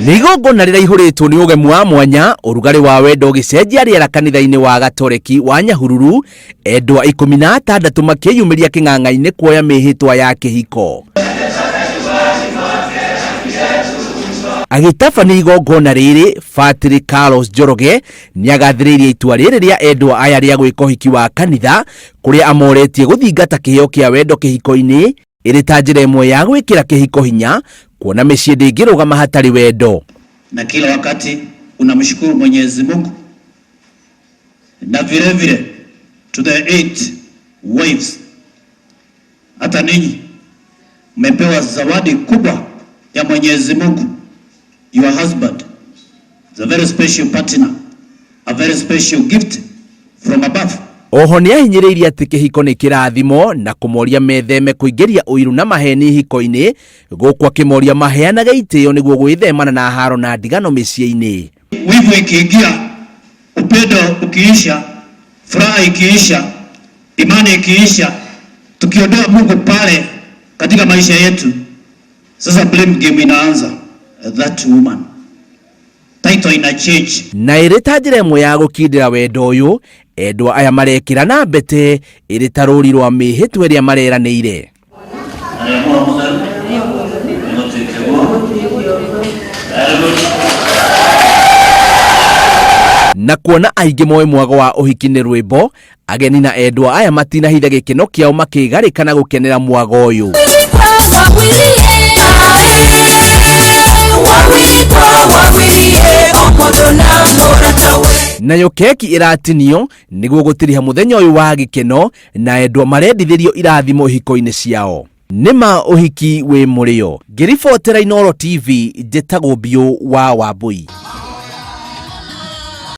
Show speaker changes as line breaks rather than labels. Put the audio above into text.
Nĩ igongona rĩraihũrĩtwo nĩ ũgemu wa mwanya, ũrugarĩ wa wendo ũgĩcenjia rĩera kanitha-inĩ wa Gatoreki wa Nyahururu, endwa 16 makĩyumĩria kĩng'ang'a-inĩ kuoya mĩhĩtwa ya kĩhiko. Agĩtabania igongona rĩrĩ, Batĩrĩ Carlos Njoroge nĩagathĩrĩirie itua rĩrĩ rĩa endwa aya rĩa gwĩka ũhiki wa kanitha, kũrĩa amoretie gũthingata kĩheo kĩa wendo kĩhiko-inĩ ĩrĩ ta njĩra ĩmwe ya gwĩkĩra kĩhiko hinya, kuona mĩciĩ ndĩngĩrũgama hatarĩ wendo.
Na kila wakati unamshukuru Mwenyezi Mungu na vile vile to the eight wives, hata ninyi mmepewa zawadi kubwa ya Mwenyezi Mungu, your husband is a very special partner, a very special gift from above.
Oho nĩahinyĩrĩirie atĩ kĩhiko nĩ kĩrathimo na kũmoria metheme kũingĩria ũiru na maheni ihiko-inĩ, gũkũ akĩmoria maheanage itĩo nĩguo gwĩthemana na haro na ndigano mĩciĩ-inĩ.
Wivu ikiingia, upendo ukiisha, furaha ikiisha, imani ikiisha, tukiondoa Mungu pale katika maisha yetu, sasa blame game inaanza. That woman title ina change.
Na ĩrĩ ta njĩra ĩmwe ya gũkindĩra wendo ũyũ, endwa aya marekĩra na mbete ĩrĩ ta rũri rwa mĩhĩtwa ĩrĩa mareranĩire. Na kuona aingĩ moĩ mwago wa ũhiki nĩ rwĩmbo, ageni na endwa aya matinahitha gĩkeno kĩao makĩgarĩka na gũkenera mwago ũyũ. Nayo keki ĩratinio nĩguo gũtiriha mũthenya ũyũ wa gĩkeno na endwa marendithĩrio irathimo ihiko-inĩ ciao. Nĩ ma ũhiki wĩ mũrĩo. Ngĩribotera Inooro TV, njĩtagwo Biũ wa Wambũi.